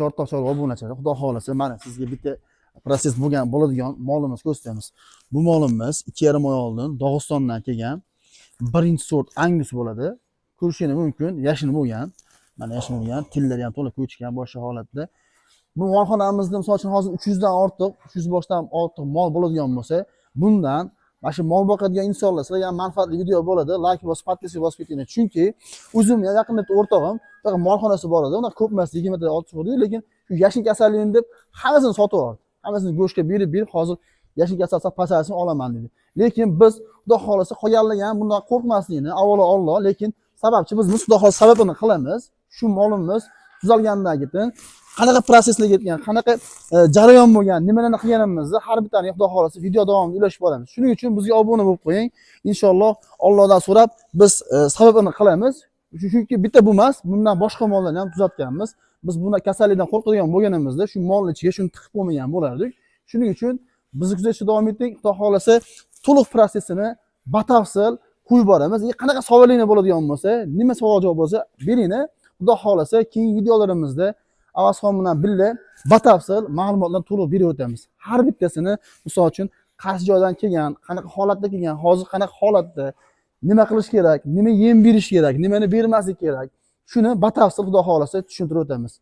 O'rtoqlar, obunachilar, xudo xohlasa, mana sizga bitta protsess bo'lgan bo'ladigan molimiz ko'rsatamiz. Bu molimiz 2,5 oy oldin Dog'istondan kelgan birinchi sort angus bo'ladi. Ko'rishingiz mumkin, yashil bo'lgan. Mana yashil bo'lgan, tillari ham to'la ko'chgan boshqa holatda. Bu molxonamizda misol uchun hozir 300 dan ortiq, 300 boshdan ortiq mol bo'ladigan bo'lsa, bundan mana shu mol boqadigan insonlar, sizlarga ham manfaatli video bo'ladi. Layk bosib, подписка bosib ketinglar. Chunki o'zim yaqinda bitta o'rtog'im, unaqa molxonasi bor edi. Unaqa ko'p emas, 20 ta ortiq bo'ldi, lekin shu yashil kasalligini deb hammasini sotib yubordi. Hammasini go'shtga berib berib, hozir yashil kasal pasaysin olaman dedi. Lekin biz xudo xohlasa qolganlar ham bundan qo'rqmasligini, avvalo Alloh, lekin sababchi biz xudo xohlasa sababini qilamiz. Shu molimiz tuzalgandan keyin qanaqa protsesslar ketgan, qanaqa jarayon bo'lgan, nimalarni qilganimizni har bittani xudo xohlasa video davomida ulashib boramiz. Shuning uchun bizga obuna bo'lib qo'ying. Inshaalloh Allohdan so'rab biz sababini qilamiz. Chunki bitta bu emas, bundan boshqa mollarni ham tuzatganmiz. Biz buni kasallikdan qo'rqadigan bo'lganimizda shu molni ichiga shuni tiqib qo'ymagan bo'lardik. Shuning uchun bizni kuzatishda davom eting. Xudo xohlasa to'liq protsessini batafsil qo'yib boramiz. Qanaqa savolinglar bo'ladigan bo'lsa, nima savol javob bo'lsa, beringlar. Xudo xohlasa keyingi videolarimizda Avazxon bilan birga batafsil ma'lumotlarni to'liq berib o'tamiz. Har bittasini, misol uchun, qaysi joydan kelgan, qanaqa holatda kelgan, hozir qanaqa holatda, nima qilish kerak, nima yem berish kerak, nimani bermaslik kerak. Shuni batafsil xudo xohlasa tushuntirib o'tamiz.